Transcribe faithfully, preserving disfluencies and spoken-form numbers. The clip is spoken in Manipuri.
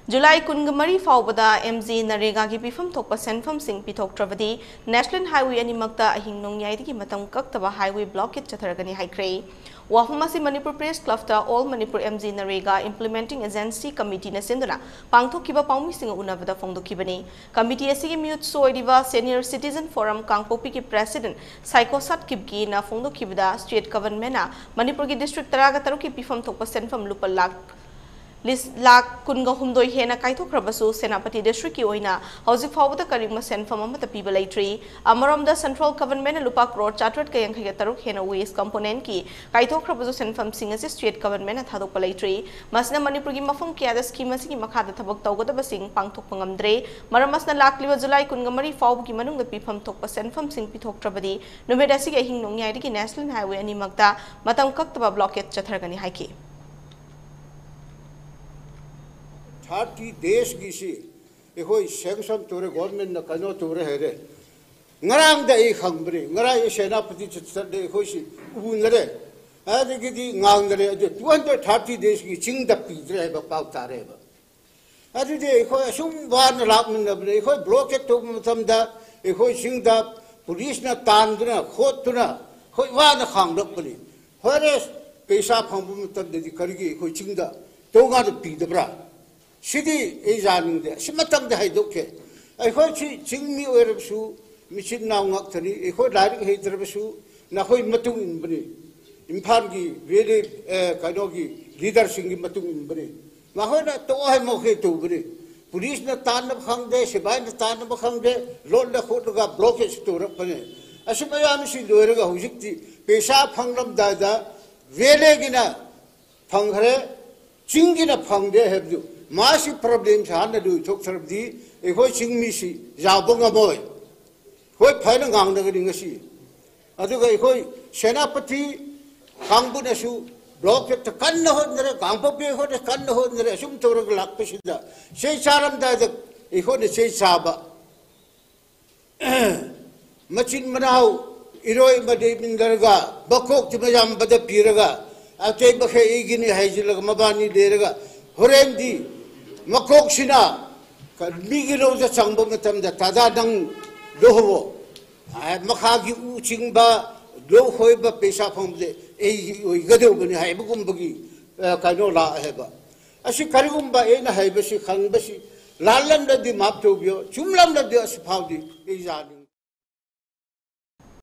ꯖꯨꯂꯥꯏ ꯀꯨꯟꯒ ꯃꯔꯤ ꯐꯥꯎꯕꯗ ꯑꯦꯝ ꯖꯤ ꯅꯔꯦꯒꯥꯒꯤ ꯄꯤꯐꯝ ꯊꯣꯛꯄ ꯁꯦꯟꯐꯝꯁꯤꯡ ꯄꯤꯊꯣꯛꯇ꯭ꯔꯕꯗꯤ National Highway ꯑꯅꯤꯃꯛꯇ ꯑꯍꯤꯡ ꯅꯣꯡꯌꯥꯏꯗꯒꯤ ꯃꯇꯝ ꯀꯛꯇꯕ highway blockade ꯆꯠꯊꯔꯒꯅꯤ ꯍꯥꯏꯈ꯭ꯔꯦ꯫ ꯋꯥꯐꯝ ꯑꯁꯤ Manipur Press Clubꯇ All Manipur M G NREGA Implementing Agency Committeeꯅ ꯁꯤꯟꯗꯨꯅ ꯄꯥꯡꯊꯣꯛꯈꯤꯕ ꯄꯥꯎꯃꯤꯁꯤꯡꯒ ꯎꯅꯕꯗ ꯐꯣꯡꯗꯣꯛꯈꯤꯕꯅꯤ꯫ Committee ꯑꯁꯤꯒꯤ ꯃꯤꯍꯨꯠꯁꯨ ꯑꯣꯏꯔꯤꯕ Senior Citizen Forum ꯀꯥꯡꯄꯣꯛꯄꯤꯒꯤ President ꯁꯥꯏꯀꯣ ꯁꯠꯀꯤꯞꯀꯤꯅ ꯐꯣꯡꯗꯣꯛꯈꯤꯕꯗ, State Governmentꯅ ꯃꯅꯤꯄꯨꯔꯒꯤ district ꯇꯔꯥꯒ ꯇꯔꯨꯛꯀꯤ ꯄꯤꯐꯝ ꯊꯣꯛꯄ ꯁꯦꯟꯐꯝ ꯂꯨꯄꯥ ꯂꯥꯈ ꯂꯤꯁ ꯂꯥꯈ ꯀꯨꯟꯒ ꯍꯨꯝꯗꯣꯏ ꯍꯦꯟꯅ ꯀꯥꯏꯊꯣꯛꯈ꯭ꯔꯕꯁꯨ, ꯁꯦꯅꯥꯄꯇꯤ districtꯀꯤ ꯑꯣꯏꯅ ꯍꯧꯖꯤꯛ ꯐꯥꯎꯕꯗ ꯀꯔꯤꯒꯨꯝꯕ ꯁꯦꯟꯐꯝ ꯑꯃꯠꯇ ꯄꯤꯕ ꯂꯩꯇ꯭ꯔꯤ꯫ ꯑꯃꯔꯣꯝꯗ, Central Governmentꯅ ꯂꯨꯄꯥ ꯀ꯭ꯔꯣꯔ ꯆꯥꯇ꯭ꯔꯦꯠꯀ ꯌꯥꯡꯈꯩꯒ ꯇꯔꯨꯛ ꯍꯦꯟꯅ waste componentꯀꯤ ꯀꯥꯏꯊꯣꯛꯈ꯭ꯔꯕꯁꯨ, ꯁꯦꯟꯐꯝꯁꯤꯡ ꯑꯁꯤ State Governmentꯅ ꯊꯥꯗꯣꯛꯄ ꯂꯩꯇ꯭ꯔꯤ꯫ ꯃꯁꯤꯅ ꯃꯅꯤꯄꯨꯔꯒꯤ ꯃꯐꯝ ꯀꯌꯥꯗ scheme ꯑꯁꯤꯒꯤ ꯃꯈꯥꯗ ꯊꯕꯛ ꯇꯧꯒꯗꯕꯁꯤꯡ ꯄꯥꯡꯊꯣꯛꯄ ꯉꯝꯗ꯭ꯔꯦ꯫ ꯃꯔꯝ ꯑꯁꯤꯅ, ꯂꯥꯛꯂꯤꯕ ꯖꯨꯂꯥꯏ ꯀꯨꯟꯒ ꯃꯔꯤ ꯐꯥꯎꯕꯒꯤ ꯃꯅꯨꯡꯗ ꯄꯤꯐꯝ ꯊꯣꯛꯄ ꯁꯦꯟꯐꯝꯁꯤꯡ ꯄꯤꯊꯣꯛꯇ꯭ꯔꯕꯗꯤ, ꯅꯨꯃꯤꯠ ꯑꯁꯤꯒꯤ ꯑꯍꯤꯡ ꯅꯣꯡꯌꯥꯏꯗꯒꯤ National Highway ꯑꯅꯤꯃꯛꯇ ꯃꯇꯝ ꯀꯛꯇꯕ blockade ꯆꯠꯊꯔꯒꯅꯤ ꯍꯥꯏꯈꯤ꯫ Thirty daysꯀꯤꯁꯤ ꯑꯩꯈꯣꯏ sanction ꯇꯧꯔꯦ, governmentꯅ ꯀꯩꯅꯣ ꯇꯧꯔꯦ ꯍꯥꯏꯔꯦ꯫ ꯉꯔꯥꯡꯗ ꯑꯩ ꯈꯪꯕꯅꯤ, ꯉꯔꯥꯡ ꯑꯩ ꯁꯦꯅꯥꯄꯇꯤ ꯆꯠ-, ꯆꯠꯂꯦ, ꯑꯩꯈꯣꯏꯁꯤ ꯎꯅꯔꯦ꯫ ꯑꯗꯒꯤꯗꯤ ꯉꯥꯡꯅꯔꯦ, ꯑꯗꯨ two hundred thirty daysꯀꯤ ꯆꯤꯡꯗ ꯄꯤꯗ꯭ꯔꯦ ꯍꯥꯏꯕ ꯄꯥꯎ ꯇꯥꯔꯦꯕ꯫ ꯑꯗꯨꯗꯤ ꯑꯩꯈꯣꯏ ꯑꯁꯨꯝ ꯋꯥꯅ ꯂꯥꯛꯃꯤꯟꯅꯕꯅꯦ, ꯑꯩꯈꯣꯏ blockade ꯇꯧꯕ ꯃꯇꯝꯗ ꯑꯩꯈꯣꯏ ꯆꯤꯡꯗ policeꯅ ꯇꯥꯟꯗꯨꯅ ꯈꯣꯠꯇꯨꯅ ꯑꯩꯈꯣꯏ ꯋꯥꯅ ꯈꯥꯡꯂꯛꯄꯅꯤ꯫ ꯍꯣꯔꯦꯟ ꯄꯩꯁꯥ ꯐꯪꯕ ꯃꯇꯝꯗꯗꯤ ꯀꯔꯤꯒꯤ ꯑꯩꯈꯣꯏ ꯆꯤꯡꯗ ꯇꯣꯉꯥꯟꯅ ꯄꯤꯗꯕ꯭ꯔꯥ? ꯁꯤꯗꯤ ꯑꯩ ꯌꯥꯅꯤꯡꯗꯦ꯫ ꯑꯁꯤꯃꯇꯪꯗꯤ ꯍꯥꯏꯗꯣꯛꯀꯦ꯫ ꯑꯩꯈꯣꯏꯁꯤ ꯆꯤꯡꯃꯤ ꯑꯣꯏꯔꯕꯁꯨ, ꯃꯤꯆꯤꯟ ꯃꯅꯥꯎ ꯉꯥꯛꯇꯅꯤ꯫ ꯑꯩꯈꯣꯏ ꯂꯥꯏꯔꯤꯛ ꯍꯩꯇ꯭ꯔꯕꯁꯨ ꯅꯈꯣꯏ ꯃꯇꯨꯡ ꯏꯟꯕꯅꯤ꯫ ꯏꯝꯐꯥꯜꯒꯤ valley, ꯑꯦ, ꯀꯩꯅꯣꯒꯤ leaderꯁꯤꯡꯒꯤ ꯃꯇꯨꯡ ꯏꯟꯕꯅꯤ꯫ ꯃꯈꯣꯏꯅ ꯇꯣꯛꯑꯣ ꯍꯥꯏ ꯃꯈꯣꯏ ꯇꯧꯕꯅꯤ꯫ Policeꯅ ꯇꯥꯟꯅꯕ ꯈꯪꯗꯦ, ꯁꯤꯕꯥꯏꯅ ꯇꯥꯟꯅꯕ ꯈꯪꯗꯦ, ꯂꯣꯠꯂ ꯈꯣꯠꯂꯒ blockade ꯇꯧꯔꯛꯄꯅꯤ꯫ ꯑꯁꯤ ꯃꯌꯥꯝꯁꯤ ꯂꯣꯏꯔꯒ ꯍꯧꯖꯤꯛꯇꯤ ꯄꯩꯁꯥ ꯐꯪꯂꯝꯗꯥꯏꯗ valleyꯒꯤꯅ ꯐꯪꯈ꯭ꯔꯦ, ꯆꯤꯡꯒꯤꯅ ꯐꯪꯗꯦ ꯍꯥꯏꯕꯗꯨ, ꯃꯥꯁꯤ problemꯁꯤ ꯍꯥꯟꯅ ꯂꯣꯏꯊꯣꯛꯇ꯭ꯔꯕꯗꯤ ꯑꯩꯈꯣꯏ ꯆꯤꯡꯃꯤꯁꯤ ꯌꯥꯎꯕ ꯉꯝꯃꯣꯏ꯫ ꯍꯣꯏ, ꯐꯖꯅ ꯉꯥꯡꯅꯒꯅꯤ ꯉꯁꯤ꯫ ꯑꯗꯨꯒ ꯑꯩꯈꯣꯏ ꯁꯦꯅꯥꯄꯇꯤ ꯀꯥꯡꯕꯨꯅꯁꯨ blockade ꯀꯟꯅ ꯍꯣꯠꯅꯔꯦ, ꯀꯥꯡꯄꯣꯛꯄꯤ ꯑꯩꯈꯣꯏꯅ ꯀꯟꯅ ꯍꯣꯠꯅꯔꯦ꯫ ꯑꯁꯨꯝ ꯇꯧꯔꯒ ꯂꯥꯛꯄꯁꯤꯗ ꯆꯩ ꯆꯥꯔꯝꯗꯥꯏꯗ ꯑꯩꯈꯣꯏꯅ ꯆꯩ ꯆꯥꯕ꯫ ꯃꯆꯤꯟ ꯃꯅꯥꯎ ꯏꯔꯣꯏ ꯑꯃ ꯂꯩꯃꯤꯟꯅꯔꯒ ꯃꯀꯣꯛꯇꯤ ꯃꯌꯥꯝꯕꯗ ꯄꯤꯔꯒ ꯑꯇꯩ ꯃꯈꯩ ꯑꯩꯒꯤꯅꯤ ꯍꯥꯏꯖꯤꯜꯂꯒ ꯃꯕꯥꯅꯤ ꯂꯩꯔꯒ ꯍꯣꯔꯦꯟꯗꯤ ꯃꯀꯣꯛꯁꯤꯅ ꯀ-, ꯃꯤꯒꯤ ꯂꯧꯗ ꯆꯪꯕ ꯃꯇꯝꯗ, "ꯇꯥꯗꯥ, ꯅꯪ ꯂꯧꯍꯧꯋꯣ꯫ ꯑ, ꯃꯈꯥꯒꯤ ꯎ ꯆꯤꯡꯕ, ꯂꯧ ꯈꯣꯏꯕ ꯄꯩꯁꯥ ꯐꯪꯕꯁꯦ ꯑꯩꯒꯤ ꯑꯣꯏꯒꯗꯧꯕꯅꯤ" ꯍꯥꯏꯕꯒꯨꯝꯕꯒꯤ, ꯑ, ꯀꯩꯅꯣ ꯂꯥꯛꯑꯦꯕ꯫ ꯑꯁꯤ ꯀꯔꯤꯒꯨꯝꯕ ꯑꯩꯅ ꯍꯥꯏꯕꯁꯤ, ꯈꯪꯕꯁꯤ ꯂꯥꯜꯂꯝꯂꯗꯤ ꯃꯥꯞ ꯇꯧꯕꯤꯌꯣ, ꯆꯨꯝꯂꯝꯂꯗꯤ ꯑꯁꯤ ꯐꯥꯎꯗꯤ ꯑꯩ ꯌꯥꯅꯤ꯫